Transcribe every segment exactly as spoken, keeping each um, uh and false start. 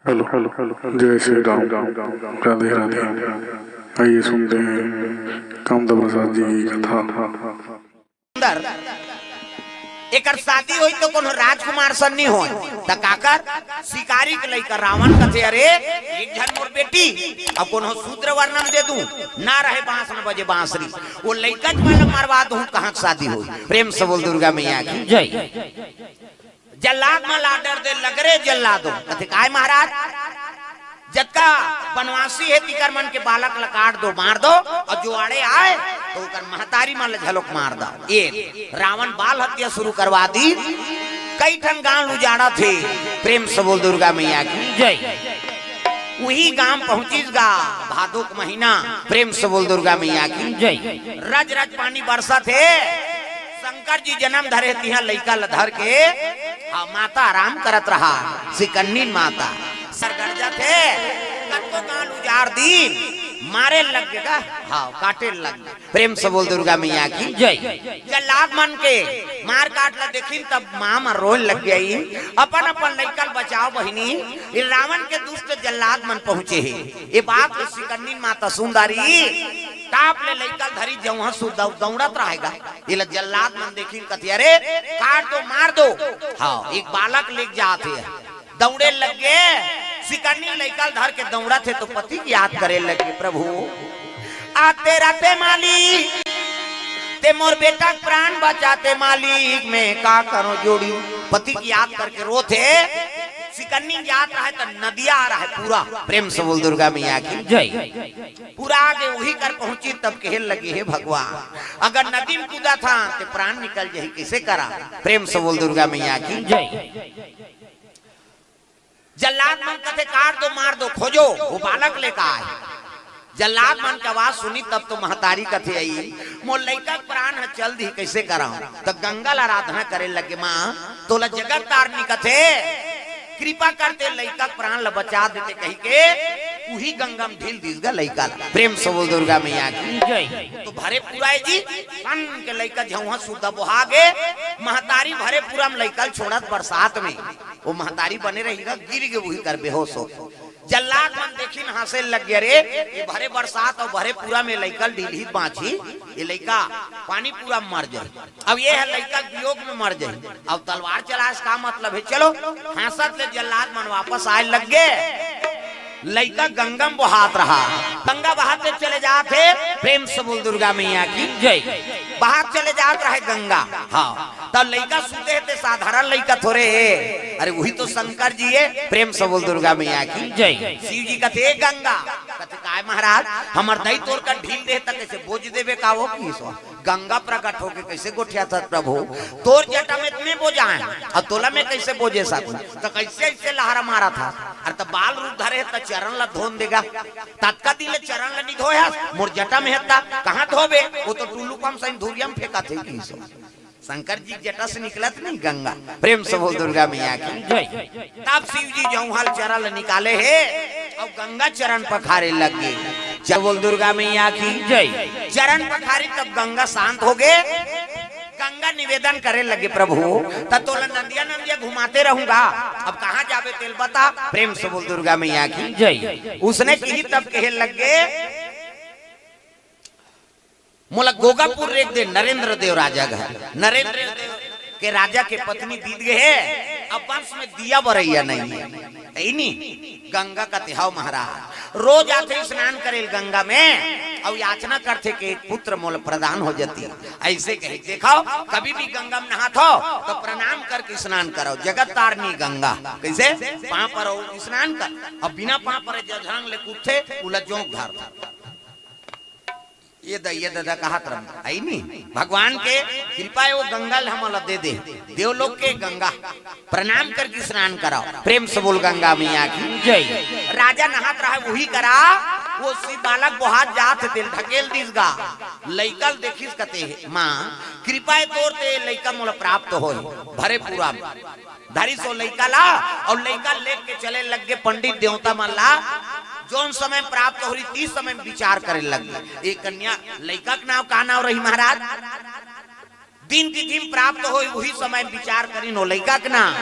Hello, hello, hello, जय श्री राम, राधे राधे। आइए सुनते हैं कामदा प्रसाद जी की कथा। अंदर एकर शादी होई तो कोनो राजकुमार सन नहीं होय, त काकर? शिकारी के लइका रावण कथे, "अरे, एक झन मोर बेटी, अब कोनो शूद्र वर्ण म दे दूं, ना रहे बांस न बजे बांसुरी, वो लइका च मन ल मरवा दूं, कहाँ के शादी होई?" प्रेम से बोल दुर्गा मैया की जय। जल्लाद मन ला order दे लग रे जल्लादो। कथे, "काय महाराज, जतका बनवासी हे तिकर मन के बालक ला काट दो, मार दो, अउ जो आड़े आय तो ओकर महतारी मन ला झलोक मार दो।" ये रावण बाल हत्या शुरू करवा दी। कई ठन गांव उजाड़त हे। प्रेम से बोल दुर्गा मैया की जय। उही गांव पहुंचिस गा भादो के महीना। प्रेम से बोल दुर्गा मैया की जय। रज रज पानी बरसत हे। शंकर जी जन्म धरे तिहां लइका ल धर के, हाँ, माता आराम करत रहा, सिकन्नी माता। सरगड़ जाथे, कतको गांव उजाड़ दी, मारे लग गे गा, हाँ, काटे लग गे। प्रेम से बोल दुर्गा मैया की जय। जल्लाद मन के मार काट ला देखिन तब माँ मन रोए लग गई। अपन अपन लइका ल बचाओ बहिनी, ये रावण के दुष्ट जल्लाद मन पहुंचे हे। ये बात ल सिकन्नी माता सुन डारी, टाप ले लइका ल धरी जउहां सु दौ-, दौड़त रहेगा। ये ला जल्लाद मन देखिन कथे, "अरे, काट दो, मार दो।" हाँ, एक बालक लेके जात हे, दौड़े लग गे। सिकन्नी लइका ल धर के दौड़त हे तो पति के याद करे लगे, "प्रभु, आते राते मालिक, ते मोर बेटा के प्राण बचाते मालिक, मैं का करो जोड़ी?" पति के याद करके रोत हे। सिकन्नी जात रहे तो नदिया आ रहा है पूरा। प्रेम से बोल दुर्गा मैया की जय। पूरा आगे उही कर पहुंची तब कहे लगे, "हे भगवान, अगर नदी में कूदा था तो प्राण निकल जाही, कैसे करा?" प्रेम से बोल दुर्गा मैया की जय। जल्लाद मन कथे, "काट दो, मार दो, खोजो, वो बालक लेकर आए।" जल्लाद मन के आवाज सुनी तब तो महतारी कथे आई, "मोर लइका के प्राण ह चल दी, कैसे कराऊं?" तो गंगा ला आराधना करे लगे, "माँ, तोला जगत तारनी कथे, कृपा करते लइका के प्राण ला बचा देते," कही के उही गंगा में ढील दीस गा लइका ला। प्रेम से बोल दुर्गा मैया की जय। तो भरे पूरा जी, पन के लइका झउहा सुद्धा बोहा गे, महतारी भरे पूरा में लइका ल छोड़त बरसात में, वो महतारी बने रही गा, गिर गे उही कर बेहोश हो। जल्लाद मन देखिन हंसे लग गे, "अरे, ये भरे बरसात अउ भरे पूरा में लइका ल ढीलही बांची, ये लइका पानी पूरा में मर जाए।" अब ये ह लइका वियोग में मर जाए, अब तलवार चलाए से का मतलब है? चलो, हंसत ले जल्लाद मन वापस आए लग गे। लइका गंगा में बहात रहा, गंगा बहाते चले जात हे। प्रेम से बोल दुर्गा मैया की जय। बहात चले जात रहे गंगा। हाँ, तब लइका सुते हे ते साधारण लइका थोरे हे, अरे वही तो शंकर जी हे। प्रेम से बोल दुर्गा मैया की जय। शिव जी कथे, "ए गंगा।" कथे, "काय महाराज, हमर दई तोर कर ढील दे त कैसे बोझ देबे का वो की सो?" गंगा प्रकट होके कैसे गोठियाथस प्रभु, "तोर जटा में त मैं बोझाए, अउ तोला मैं कैसे बोझे सकूं?" त कैसे ऐसे लहरा मारथस? अरे त बाल रूप धरे हे त चरण ला धोन देगा, ततका दिन ले चरण ला नी धोए हस, मोर जटा में हे त कहाँ धोबे? वो तो टुल्लू पंप सही धुरिया में फेंकत हे की सो। शंकर जी के जटा से निकलत नहीं गंगा। प्रेम से बोल दुर्गा मैया की जय। तब शिव जी जउहा ल चरण निकाले हे अउ गंगा चरण पखारे लग गे। जय बोल दुर्गा मैया की जय। चरण पखारी तब गंगा शांत हो गे। गंगा निवेदन करे लगे, "प्रभु, त तोला नदिया नदिया घुमाते रहूंगा, अब कहाँ जाबे तेल बता।" प्रेम से बोल दुर्गा मैया की जय। उसने कही तब कहे लग गे, "मोला गोगापुर रेख दे, नरेंद्र देव राजा घर।" नरेंद्र देव के राजा के पत्नी बीत गे हे, अब वंश में दिया बरैया नहीं है। है ही नहीं। गंगा कथे, "हव महाराज, रोज आथे स्नान करे गंगा में, अउ याचना करथे कि एक पुत्र मोला प्रदान हो जाती।" ऐसे कहे, देखो, कभी भी गंगा में नहात हो तो प्रणाम करके स्नान करो। जगत तारनी गंगा, कैसे? पाँव परो स्नान कर, अब बिना पाँव परे जझांग ले कूदथे, उला जोंक धर। ये द-, ये ददा कहत रहा, है नी? भगवान के कृपा हे, वो गंगा ल हमला दे दे, देवलोक के गंगा। प्रणाम करके स्नान कराओ। प्रेम से बोल गंगा मैया की जय। राजा नहात रहा, वही करा, वो शिव बालक बोहात जात हे, तेल ढकेल दिस गा। लइका ल देखिस कथे, "माँ, कृपा हे तोर ते लइका मोला प्राप्त होय।" भरे पूरा धरिस वो लइका ला, अउ लइका लेके चले लग गे पंडित देवता मन ला। जोन समय प्राप्त होही, ती समय में विचार करे लग गे। ए कन्या, लइका के नाव का नाव रही महाराज? दिन तिथि में प्राप्त होही, उही समय विचार करिन, वो लइका के नाम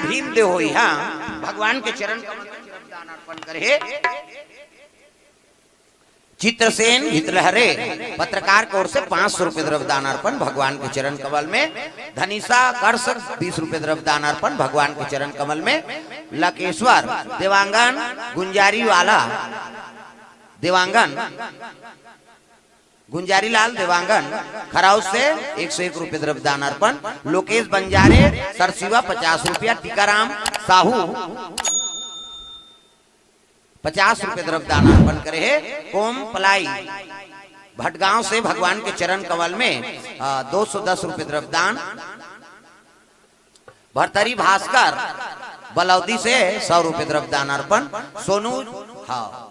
भीम देव होही। हाँ, भगवान के चरण कमल में द्रव्य दान अर्पण करे हे चित्रसेन भितलहरे, पत्रकार के ओर से पाँच सौ रुपए द्रव्य दान अर्पण भगवान के चरण कमल में। धनिषा कर्ष, बीस रुपए द्रव्य दान अर्पण भगवान के चरण कमल में। लकेश्वर देवांगन गुंजारी वाला, देवांगन गुंजारी लाल देवांगन खराउस से एक सौ एक रुपए द्रव्य दान अर्पण। लोकेश बंजारे सरसीवा पचास रुपया, टीकाराम साहू पचास रुपए द्रव्य दान अर्पण करे हे। कोम पलाई भटगांव से भगवान के चरण कमल में, अ, दो सौ दस रुपए द्रव्य दान। भरतरी भास्कर बलौदी से सौ रुपए द्रव्य दान अर्पण। सोनू, हाँ,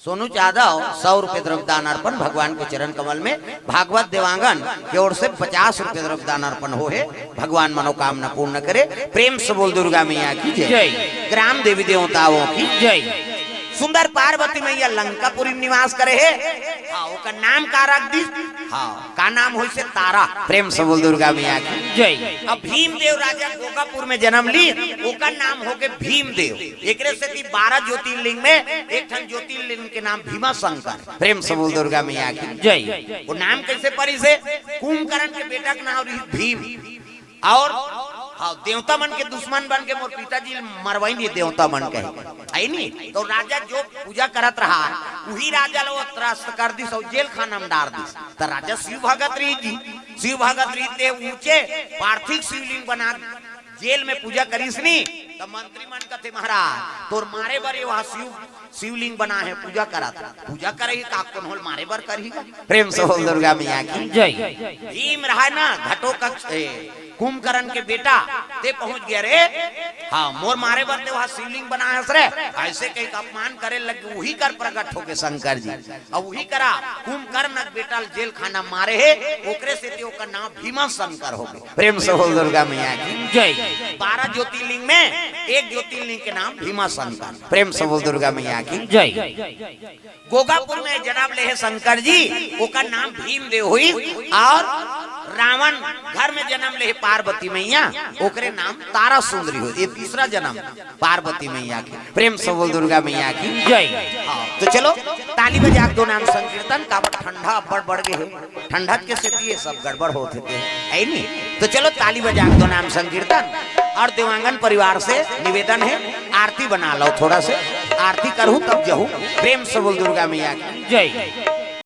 सोनू यादव सौ रुपए द्रव्य दान अर्पण भगवान के चरण कमल में। भागवत देवांगन के ओर से पचास रुपए द्रव्य दान अर्पण हो हे। भगवान मनोकामना पूर्ण करे। प्रेम से बोल दुर्गा मैया की जय। जय। ग्राम देवी देवताओं की जय। सुंदर पार्वती मैया लंकापुरी में निवास करे हे। हाँ, ओकर नाम का रख दिस? हाँ, का नाम होइसे? तारा। प्रेम से बोल दुर्गा मैया की जय। अब भीमदेव राजा गोगापुर में जन्म ली, ओकर नाम हो गए भीमदेव। एकरे सेती बारह ज्योतिर्लिंग में एक ठन ज्योतिर्लिंग के नाम भीमा शंकर। प्रेम से बोल दुर्गा मैया की जय। वो नाम कैसे परिस हे? कुंभकर्ण के बेटा के नाम रही भीम। और हाँ, देवता मन के दुश्मन बन के मोर पिताजी ल मरवाई नहीं, देवता मन के, है नी? तो राजा जो पूजा करत रहा, वही राजा लो त्रस्त कर दिस और जेल खाना में डाल दिस। तो राजा शिव भगत रही जी, शिव भगत रही ते ऊंचे पार्थिव शिवलिंग बना जेल में पूजा करिस नी। तो मंत्री मन कथे, महाराज, तोर मारे बर ये वहाँ शिव शिवलिंग बना है, पूजा करत, पूजा करे ही का, कोन होल मारे बर करही का? प्रेम से बोल दुर्गा मैया की जय। भीम रहा ना घटोत्कच, ए, कुंभकर्ण के बेटा, ते पहुंच गया रे। हाँ, मोर मारे बर ते वहाँ शिवलिंग बना है रे। ऐसे कही का अपमान करे लगे, वही कर प्रकट होके शंकर जी। अब वही करा कुंभकर्ण के बेटा ल जेल खाना मारे हे, ओकरे सेती ओकर नाम भीमा शंकर हो गए। प्रेम से बोल दुर्गा मैया की जय। बारह ज्योतिर्लिंग में एक ज्योतिर्लिंग के नाम भीमा शंकर। प्रेम से बोल दुर्गा मैया की जय। गोगापुर में जन्म ले हे शंकर जी, ओकर नाम भीमदेव हुई। और रावण घर में जन्म ले हे पार्वती मैया, ओकरे नाम तारा सुंदरी हुई। ये तीसरा जन्म पार्वती मैया के। प्रेम से बोल दुर्गा मैया की जय। हाँ, तो चलो ताली बजा के दो नाम संकीर्तन। काबर ठंडा अब्बड़ बढ़ गए हे, ठंडा के सेती ये सब गड़बड़ होत हे, है नी? तो चलो ताली बजा के दो नाम संकीर्तन। और देवांगन परिवार से निवेदन है, आरती बना लो थोड़ा से, आरती करूँ तब जहूँ। प्रेम से बोल दुर्गा मैया की जय।